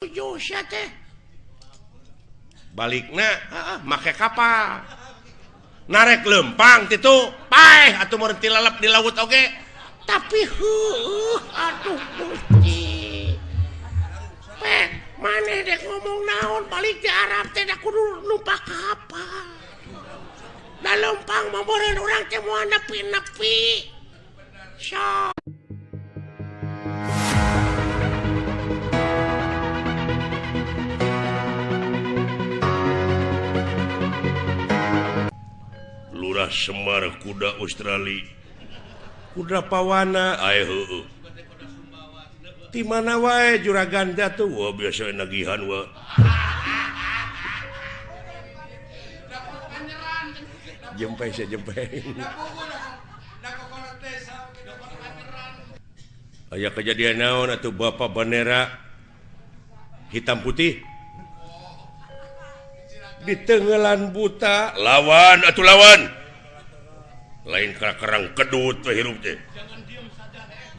Tujuh sia teh. Balikna heeh make kapal. Narek lempang titu, paeh atuh meureun tilalep di laut oge. Tapi heueuh aduh Gusti. Pek maneh dek ngomong naon balik di Arab teh da kudu numpak kapal. Da lempang mah meureun urang teh moal nepi-nepi. Sok. Lurah Semar kuda Australia kuda pawana ae heueuh ti mana wae juragan teh atuh wah biasa nagihan wah jempe sia jempe aya kejadian naon atuh bapak bendera hitam putih di tenggelan buta lawan atuh lawan lain kerang kedut we hirup teh.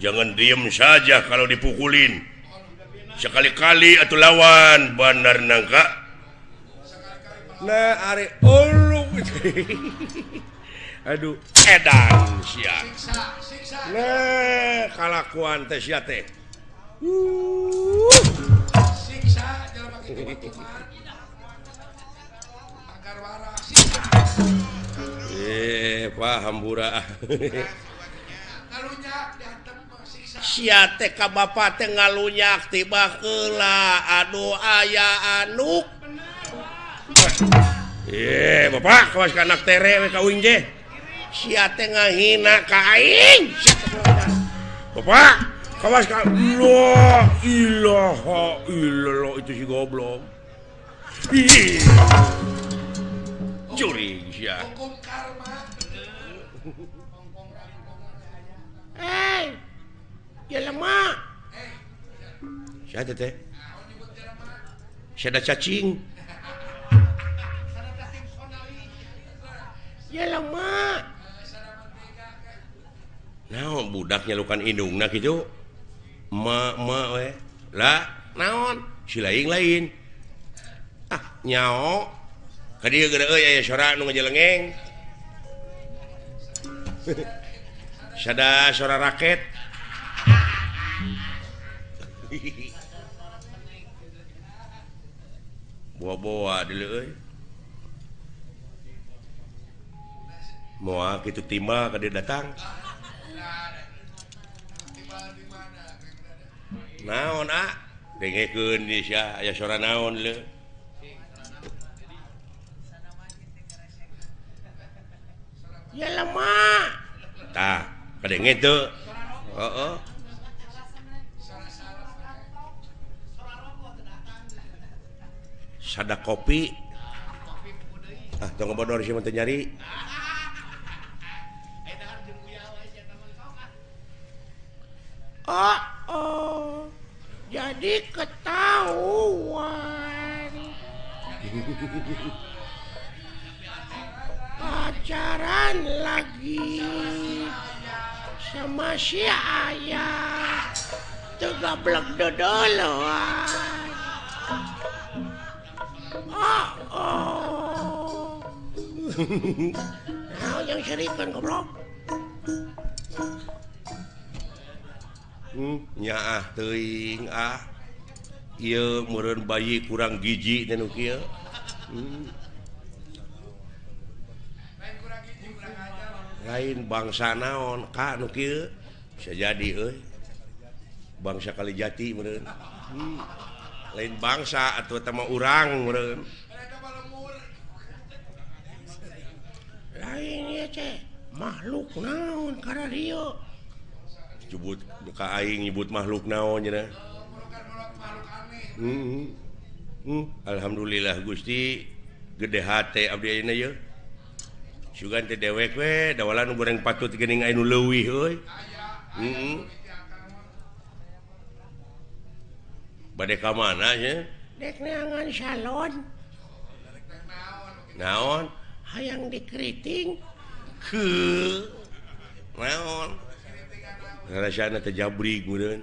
Jangan diem saja kalau dipukulin. Sekali-kali atuh lawan bandar nangka. Nah are ulu. Aduh edan sia. Nah kalakuan teh sia teh. Siksa jelema kitu mah. Agar waras siksa. Pak hambura. Sia teh ka bapa teh ngalunyak tiba heula aduh aya anuk. Bapak kawas ka anak tere we ka uing teh. Sia teh ngahina ka aing. Bapak kawas ka la ilaha illallah itu si goblok. Ih. Curi sia. Hukum karma. Hei, jelema. Siapa teh? Sada cacing. Jelema. Naon budak nyalukan indungna kitu? Ma ma we. Lah, naon? Si lain-lain. Ah, nyao. Ka dieu geura euy aya sora nu ngajelengeng. Sada sora raket. Boa-boa deuleu euy. Moal kitu timbal ka dieu datang. Naon ah? Dengekeun di sia aya sora naon leuh. Ya lemah. Tah, kadenge teu. Heeh. Sada kopi. Ah, tong ngebodor sia mah teu nyari. Oh, oh. Jadi ketahuan. Pacaran lagi sama si ayah tuh goblok dodoloan. Oh, oh. Nah, yang serikan goblok. Nyaah teuing ah. Ieu meureun bayi kurang gizi teh nu kieu. Lain bangsa naon ka nu kieu bisa jadi euy. Bangsa Kalijati meureun. Lain bangsa atuh eta mah urang meureun. Lain ieu teh makhluk naon kararieu. Nyebut ka aing nyebut makhluk naon cenah. Alhamdulillah Gusti gede hate abdi ayeuna yeuh. Sugan teh dewek we dawalan goreng patut geuning anu leuwih euy. Heeh. Bade ka mana nya? Dek neangan salon. Naon? Hayang dikeriting. Heuh. Naon? Rasana teh jabrig meureun.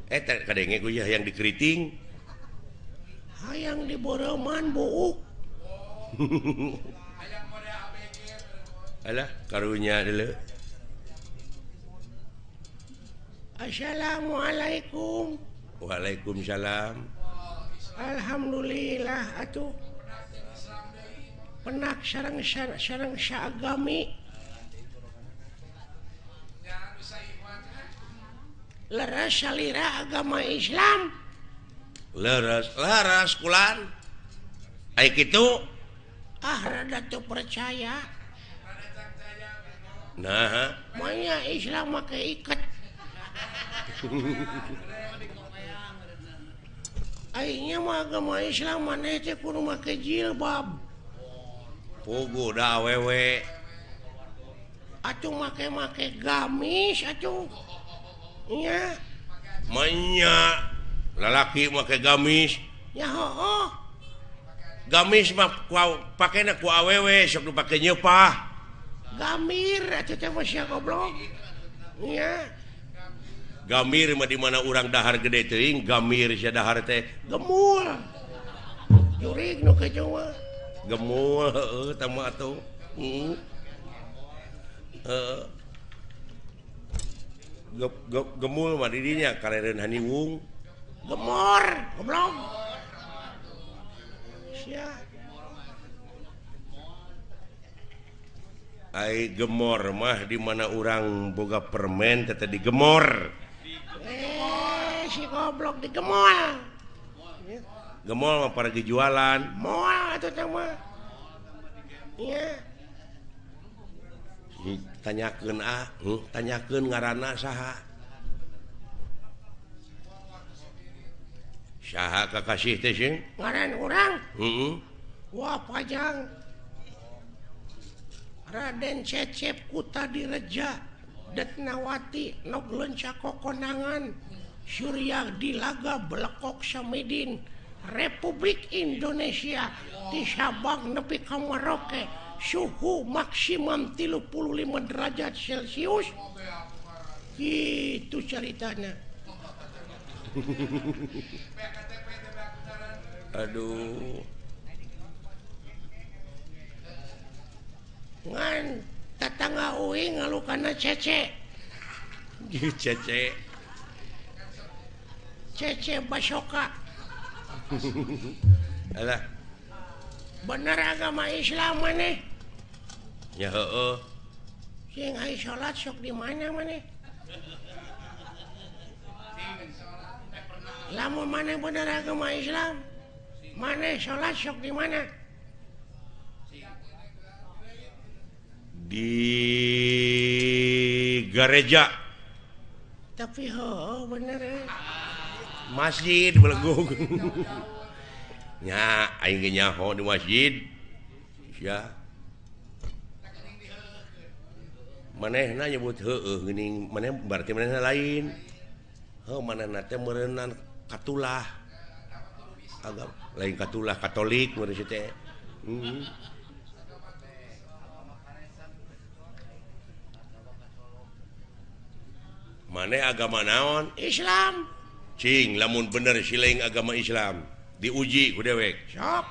Eta kadenge ku hayang dikeriting. Hayang diboreman buuk. Alah karunya dulu. Assalamualaikum. Waalaikumsalam. Alhamdulillah atuh. Penak sareng sareng saagami. Leres salira agama Islam. Leres leres kulan. Ai kitu ah rada teu percaya. Nah, manya Islam make iket. Aingnya mah agama Islam maneh teh kudu make jilbab. Puguh da awewe. Atuh make-make gamis atuh. Nya. Manya lalaki make gamis. Nya hooh. Gamis mah pakena ku awewe sok nu pake nyeupah. Gamir atuh teh mah sia goblok. Nya. Gamir mah di mana urang dahar gede teuing, gamir sia dahar teh gemul. Jurig nu kitu mah. Gemul heueuh tah mah atuh. Heeh. Gemul mah di dinya karereun haniwung. Gemor, goblok. Sia. Ai gemor mah di mana urang boga permen teh digemor. Si goblok digemol. Gemol mah para jualan. Moal atuh teh mah. Nya. Tanyakeun ah, tanyakeun ngaranna saha. Saha kakasih teh sing? Ngaran urang? Heeh. Wah pajang. Raden Cecep Kutadireja Detnawati nog leunca kokonangan Surya Dilaga Belekok Samidin Republik Indonesia di Sabang nepi ka Merauke suhu maksimum 35 derajat Celcius. Gitu ceritanya. Aduh. Ngan tetangga uing ngalukana cece. Cece. Cece Basoka. Alah. Bener agama Islam maneh? Ya heueuh. Sing ai salat sok di mana maneh? Lamun maneh bener agama Islam, maneh salat sok di mana? Di gereja. Tapi heueuh bener eh. Masjid belegung. Nya aing ge nyaho di masjid. Sia. Manehna nyebut heueuh geuning, maneh berarti manehna lain. Heuh manehna teh meureunnan katulah. Agama lain katulah Katolik meureun si teh. Maneh agama naon? Islam. Cing lamun bener siling agama Islam diuji ku dewek. Sok.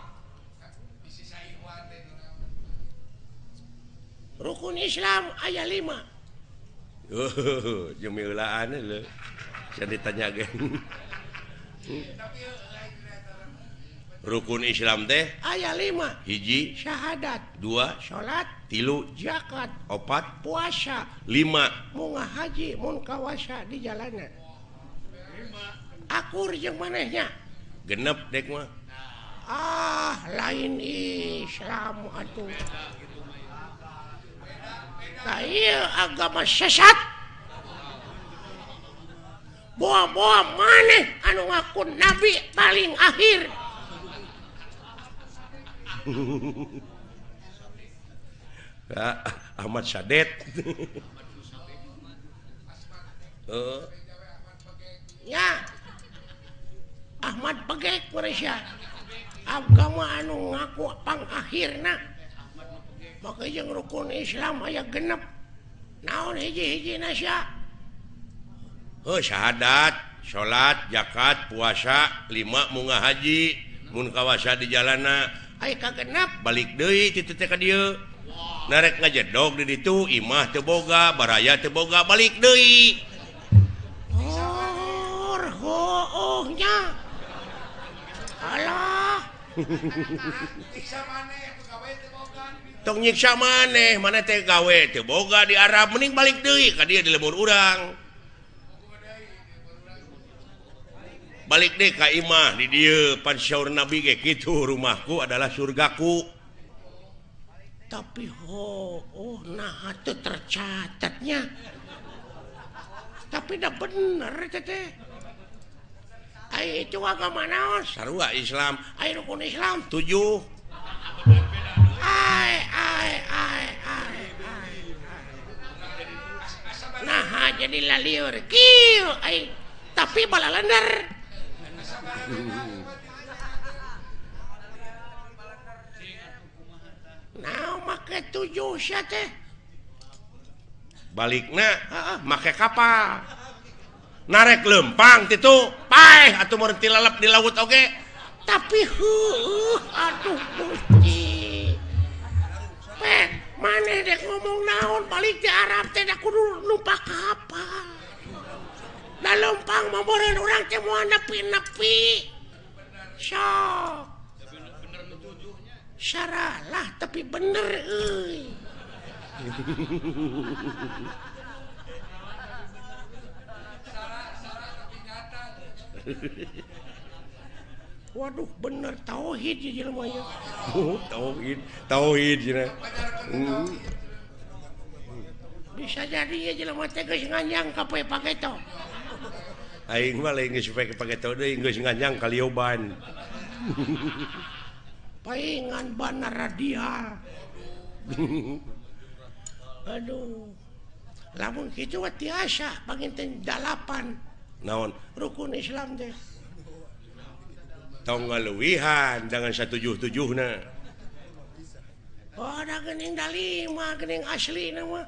Rukun Islam aya 5. Oh, jeung miulaan leuh. Sia ditanya ge. Rukun Islam teh aya 5. Hiji syahadat, 2 salat, 3 zakat, 4 puasa, 5 munga haji mun kawasa di jalana. Akur jeung manehnya. Genep dek mah. Ah, lain Islam atuh. Tah ieu agama sesat. Boa-boa maneh anu ngaku nabi paling akhir. Ahmad Sadet. Ya Ahmad Pegek Malaysia agama anu ngaku pangakhirna maka jeung rukun Islam aya genep naon hiji-hijina sia. Heuh syahadat, salat, zakat, puasa, 5 munga haji. Mun kawasa di jalana aya kagenap balik deui ti teh ka dieu. Narek ngajedog di ditu imah teu boga, baraya teu boga, balik deui. Hor hooh nya. Alah. Tong nyiksa maneh, maneh teh gawe teu boga di Arab, mending balik deui ka dieu di lembur urang. Balik deh ka imah di dieu pan syaur Nabi ge kitu, rumahku adalah surgaku. Tapi oh nah teu tercatatnya. Tapi dah bener teh. Ai itu agama naon? Sarua Islam. Ai rukun Islam 7. Ai ai ai ai. Nah jadi lalieur kieu ai tapi balalender. Nah make 7 sia teh. Balikna heeh make kapal. Narek lempang titu paeh atuh mun tilalep di laut oge. Tapi heueuh aduh Gusti. Pek maneh dek ngomong naon balik di Arab teh da kudu numpak kapal. Da lempang mah meureun urang teh moal nepi-nepi. Sok. Saralah tapi bener euy. Waduh bener tauhid ieu jelema ieu. Oh, tauhid, tauhid cenah. Bisa jadi ieu jelema teh geus nganyang ka poe pageto. Aing mah lain geus poe pageto deui geus nganyang ka lioban. Paingan banar radial. Aduh. Lamun kitu mah tiasa panginten 8. Naon? Rukun Islam teh. Tong ngaluwihan jangan 177na. Oh, da geuning da 5 geuning aslina mah.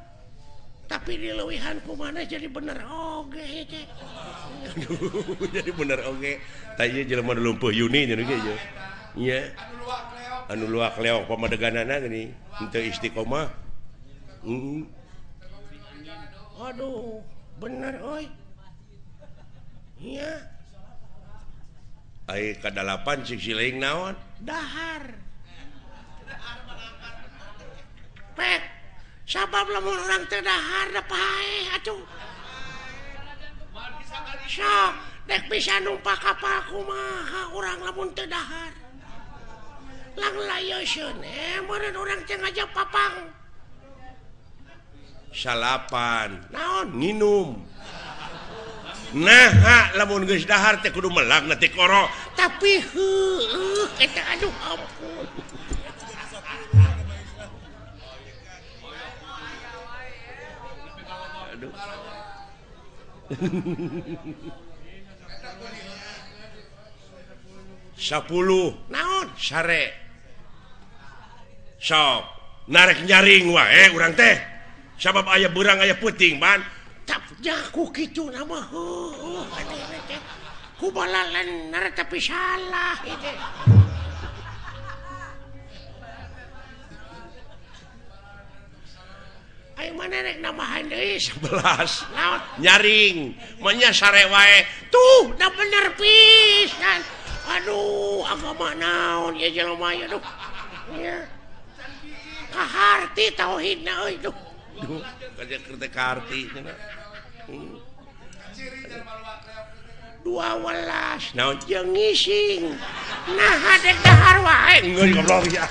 Tapi dileuwihan kumaha jadi bener oge teh. Aduh, jadi bener oge. Tah ieu jelema nu lumpuh Yuni nya ge ieu. Nya. Anu luak leok pamadeganana geuning henteu istiqomah. Heeh. Aduh, bener euy. Nya. Ai ka-8 cik siling naon? Dahar. Pek, sabab lamun urang teu dahar da paeh atuh. Sok, dek bisa numpak kapal kumaha urang lamun teu dahar. Lang layoseun meureun urang teh ngajak papang. Salapan, naon nginum. Nah, lamun geus dahar teh kudu melak na tikoro. Tapi heueuh eta aduh ampun. Aduh. 10 naon sare. Sok narek nyaring wae urang teh. Sabab aya beurang aya peuting ban. Jaku kitu nama heueuh ku balalener tapi salah ieu. Ayo mana rek nambahan deui 11 naon nyaring mah nya sare wae tuh da bener pisan. Aduh agama naon ieu jelema ieu aduh. Nya kaharti tauhidna euy duh. Duh kaja keur teh kaharti cenah. 12 naon jeung ngising. Nah dek dahar wae geus goblok ya.